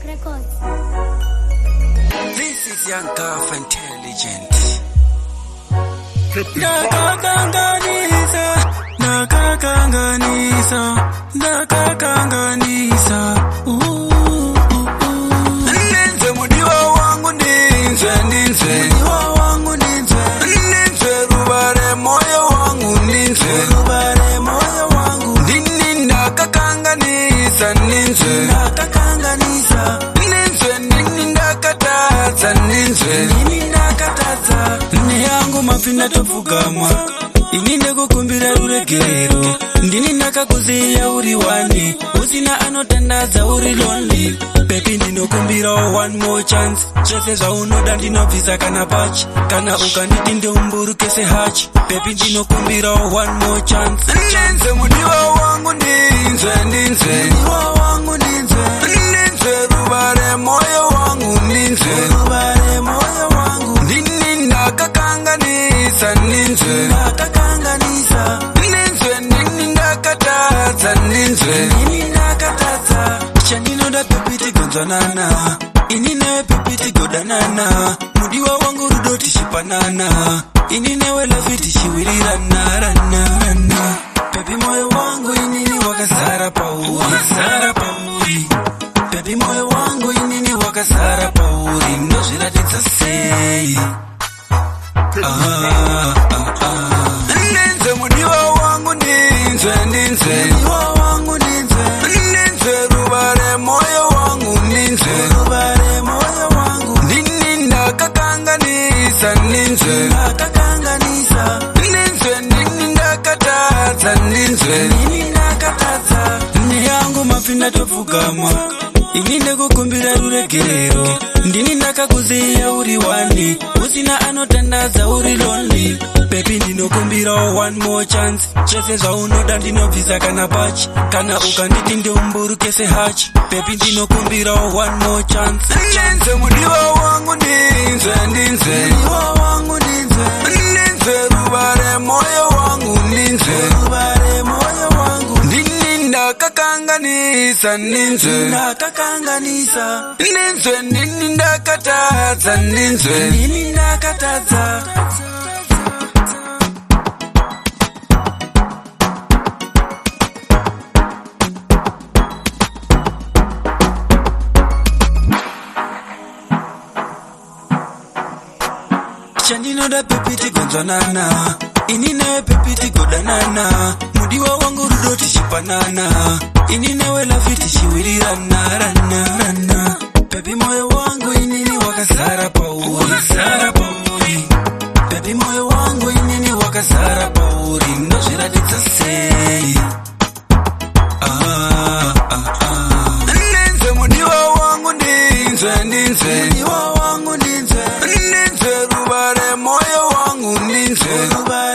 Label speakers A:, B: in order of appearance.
A: Records.
B: This is Young Guff Intelligent. Ndakakanganisa, ndakakanganisa, ndakakanganisa. Ooh, ooh, ooh.
C: Ndinzwe mudiwa wangu, ndinzwe, ndinzwe.
B: Mudiwa wangu, ndinzwe.
C: Ndinzwe ruva remoyo wangu, ndinzwe.
B: Ruva remoyo wangu.
C: Ndini ndakakanganisa, ndinzwe.
B: Ndakakanganisa.
C: Ndinzwe, ndini ndakatadza, ndinzwe.
B: Ndini ndakatadza. Neyangu mapfinda topfugama, ini ndekukumbira ruregerero. Ndini ndakakuziya uri one, usina anotandadza, uri lonely. Baby, ndinokumbirawo one more chance. Zvese zvaunoda ndinobvisa kana pachi, kana ukanditi ndiumburuke sehachi. Baby, ndinokumbirawo one more chance.
C: Ndinzwe mudiwa wangu, ndinzwe, ndinzwe.
B: Mudiwa wangu, ndinzwe.
C: Ndinzwe ruva remoyo wangu, ndinzwe.
B: Ruva remoyo wangu.
C: Ndini ndakakanganisa, ndinzwe.
B: Ndakakanganisa.
C: Ndinzwe, ndini ndakatadza, ndinzwe.
B: Ndini ndakatadza. Chandinoda, baby, tigonzwanana, ini newe, baby, tigodanana. Mudiwa wangu, rudo tichipanana, ini newe, love tichiwirirana rana rana. Baby, moyo wangu inini wakazara pauri, wakazara pauri. Baby, moyo wangu inini wakazara pauri, ndozviratidza sei? Ah, ah, ah.
C: Ndinzwe mudiwa wangu, ndinzwe, ndinzwe.
B: Mudiwa wangu, ndinzwe.
C: Ndinzwe ruva remoyo wangu, ndinzwe.
B: Ruva remoyo wangu.
C: Ndini ndakakanganisa, ndinzwe.
B: Ndakakanganisa.
C: Ndinzwe, ndini ndakatadza, ndinzwe.
B: Ndini ndakatadza. Neyangu mapfinda topfugama, ini ndekukumbira ruregerero. Ndini ndakakuziya uri one, usina anotandadza, uri lonely. Baby, ndinokumbirawo one more chance. Zvese zvaunoda ndinobvisa kana pachi, kana ukanditi ndiumburuke sehachi. Baby, ndinokumbirawo one more chance.
C: Ndinzwe mudiwa wangu, ndinzwe, ndinzwe.
B: Mudiwa wangu, ndinzwe.
C: Ndinzwe ruva remoyo wangu, ndinzwe.
B: Ruva remoyo wangu.
C: Ndini ndakakanganisa, ndinzwe.
B: Ndakakanganisa.
C: Ndinzwe, ndini ndakatadza, ndinzwe.
B: Ndini ndakatadza. Chandinoda, baby, tigonzwanana, ini newe, baby, tigodanana. Mudiwa wangu, rudo tichipanana, ini newe, love tichiwirirana rana rana. Baby, moyo wangu inini wakazara pauri, wakazara pauri. Baby, moyo wangu inini wakazara pauri, ndozviratidza sei? Ah, ah, ah.
C: Ndinzwe mudiwa wangu, ndinzwe, ndinzwe.
B: Mudiwa wangu, ndinzwe.
C: Ndinzwe ruva remoyo wangu, ndinzwe.
B: Ruva